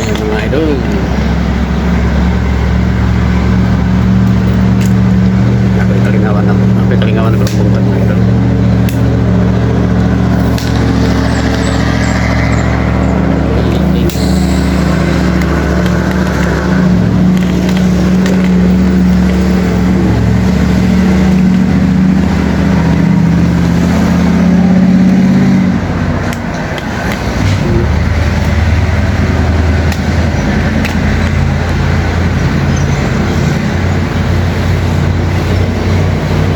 Ayan, mga idol. Ako'y kalingawan na. Ako'y kalingawan na buntag, mga idol.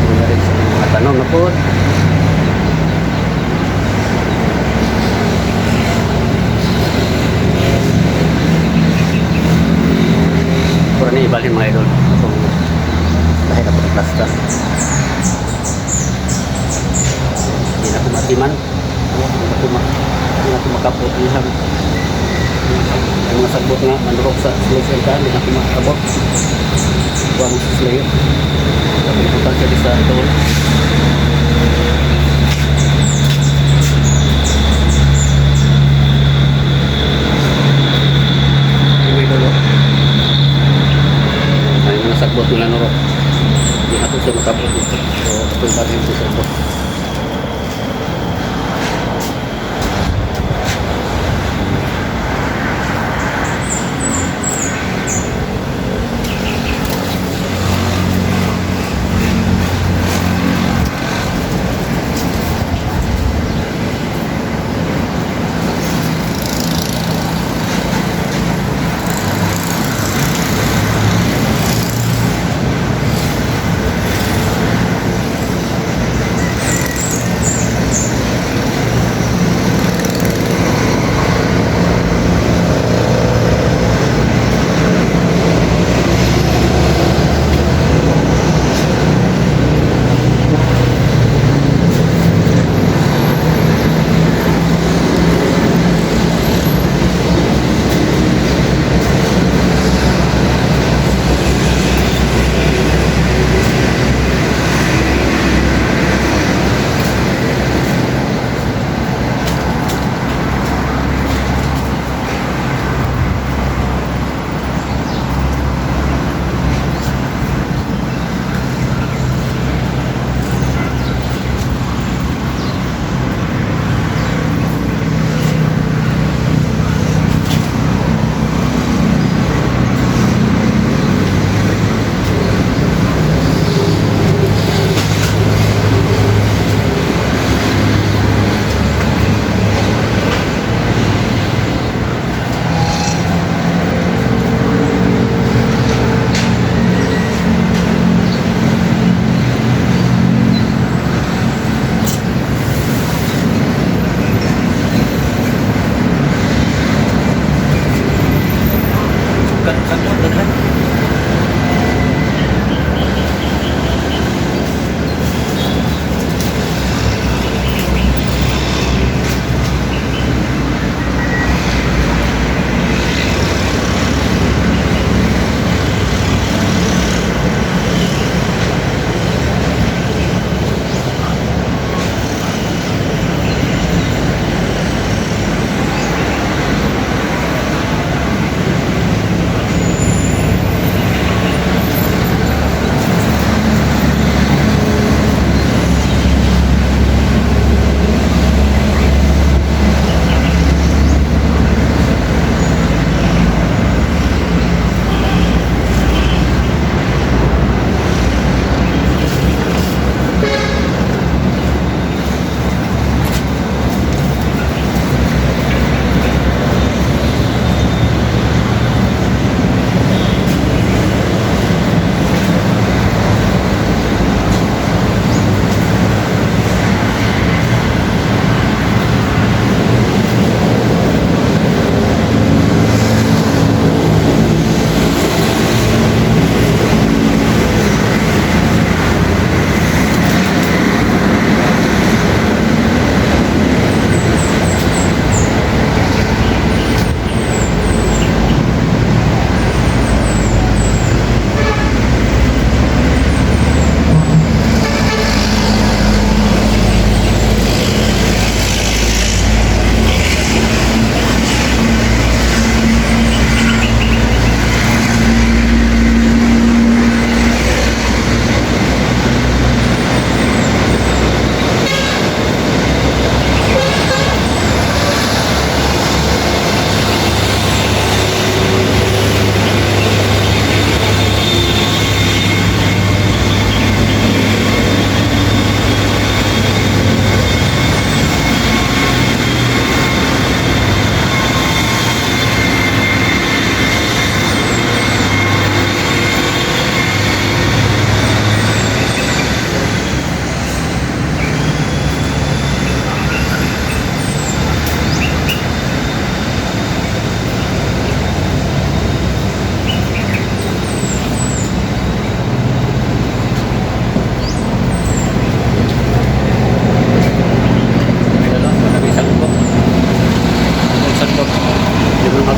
Mga rin sa mga tanong na po. Pura ni ibalhin, mga idol. Akong dahil ako ng plastas. Hindi na ako matiman. Hindi na ako makabot niyang ang mga sagbot nga manurok sa slayer ka, hindi na ako makabot. Kuha mo sa slayer. Tapos pupunta siya sa doon. Yung may dulo. Ay, mga sagbot nila nurok. Hindi na ako siya makabot dito. So, ako yung balhin ko sa ubos.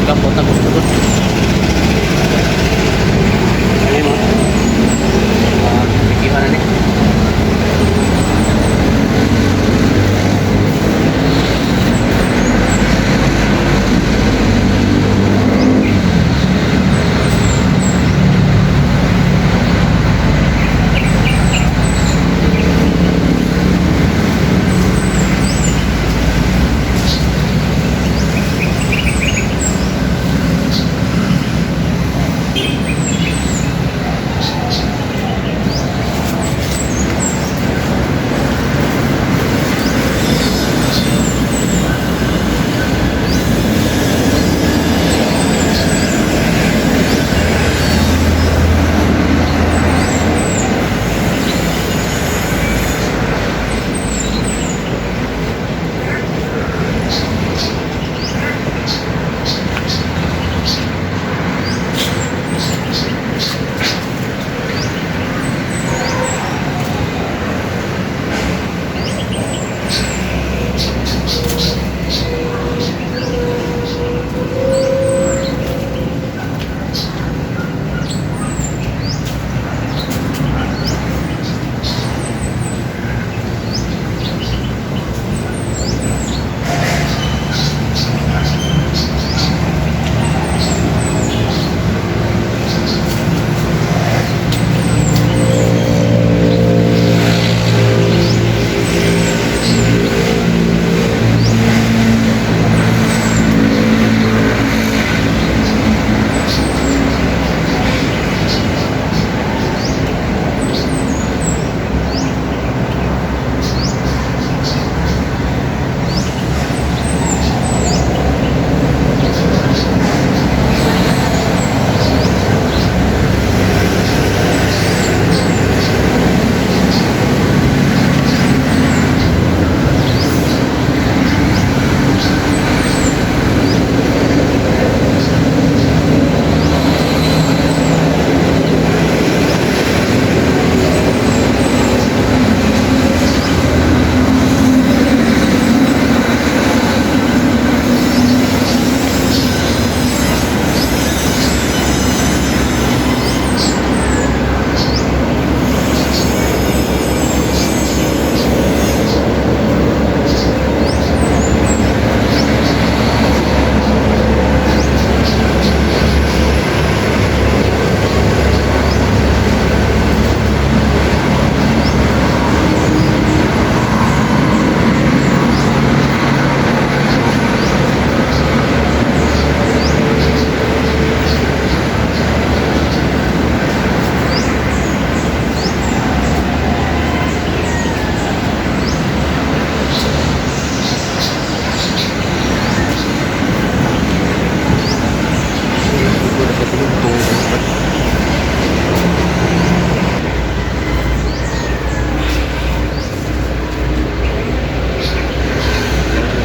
Gapot na gusto ko. Ano mo? Ah, bikihan na ni.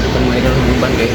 Itong mga idol, ban kay.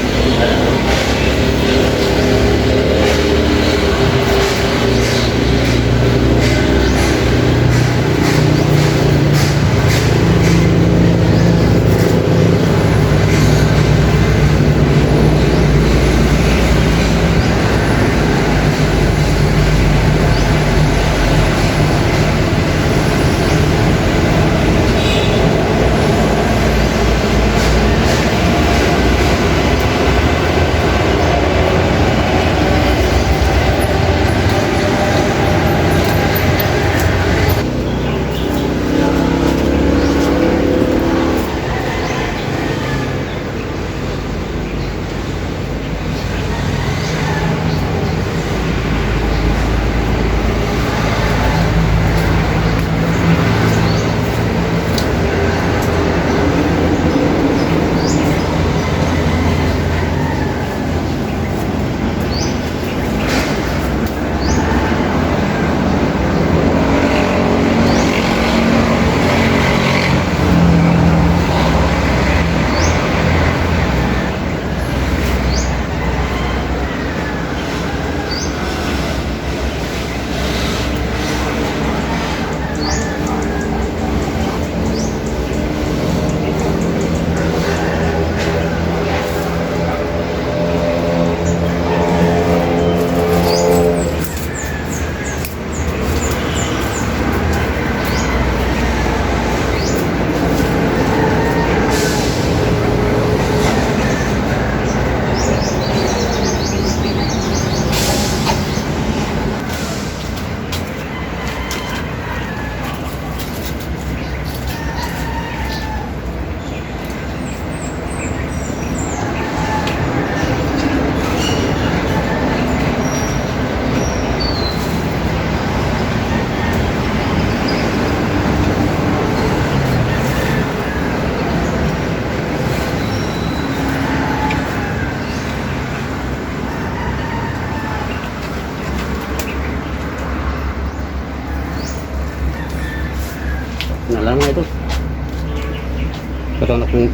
Karon akong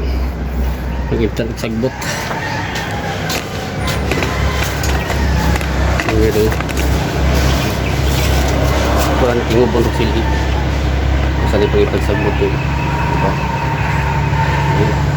nag-ibtan og sagbot. Ang weirdo. Wala na tingubon og silhi. Kung saan yung pag-sagbot yun. Diba? Ayan.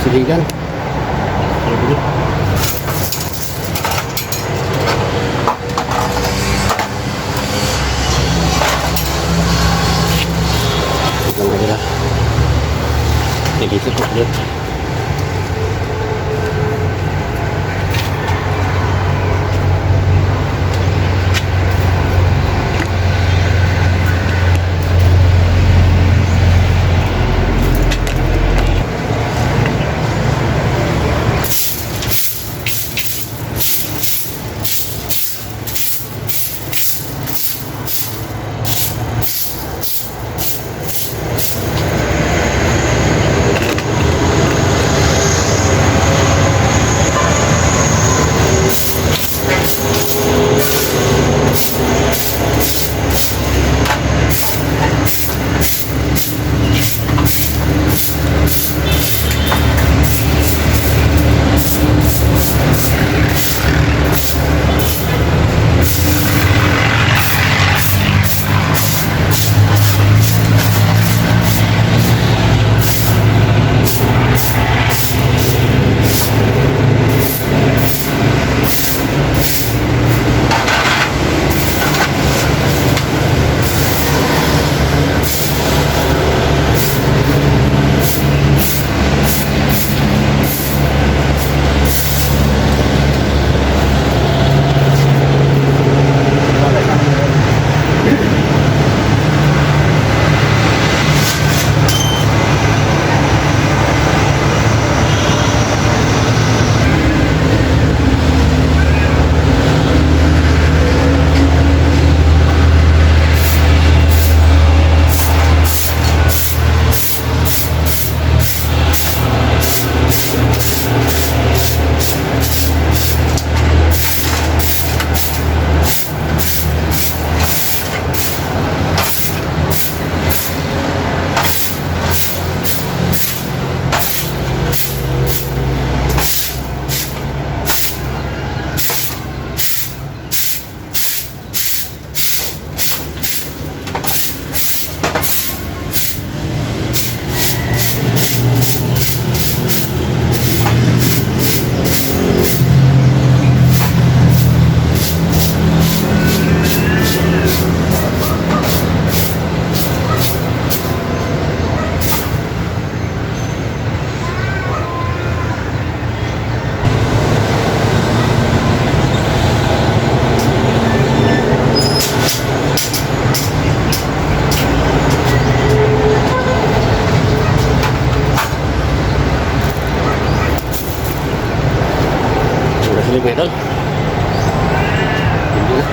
Siligan. Pwede na. Ito mga idol ah. Nag-isip ko ulit. Ang gasolin mga idol. Hindi na.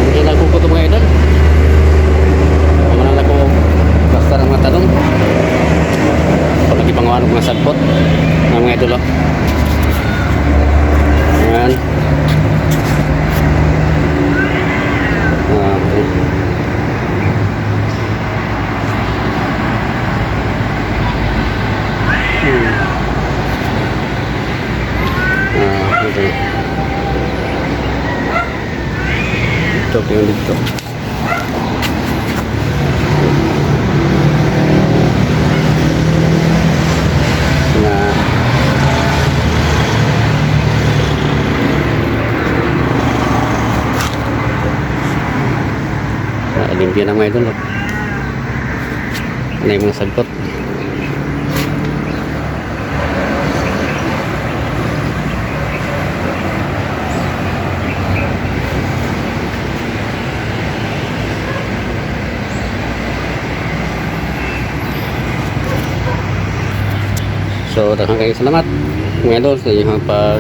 Hindi lang ko ito mga idol. Wala na ko basta ng mga tanong. Pag nagipangawaan ng mga sagbot ng mga idol. Oh. Ayan. Ah, okay. Ah, ito. Ito, yung dito. Na limpyo na mga idol. Oh. Ano yung mga sagbot? So, daghang kayo salamat mga idol sa inyong pag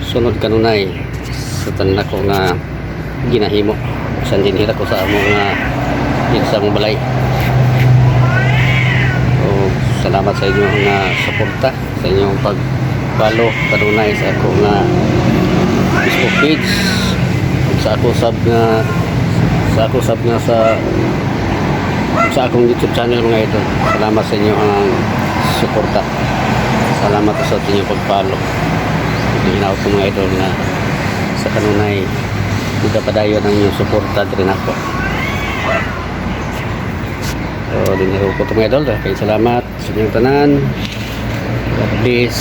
sunod kanunay sa tanan ko nga ginahimo sa dinhira ko sa among nga dito sa among balay. So, salamat sa inyong nga suporta, sa inyong pag-follow kanunay sa ako nga Facebook page ug Sa ako sab nga sa akong YouTube channel, mga idol. Salamat sa inyo ang suporta. Salamat sa inyong pag-follow. Hinaot ko, mga idol, nga sa kanunay magapadayon ang inyong suporta diri nako. So, dinhi ko, mga idol. Kay salamat sa inyong tanan. God bless.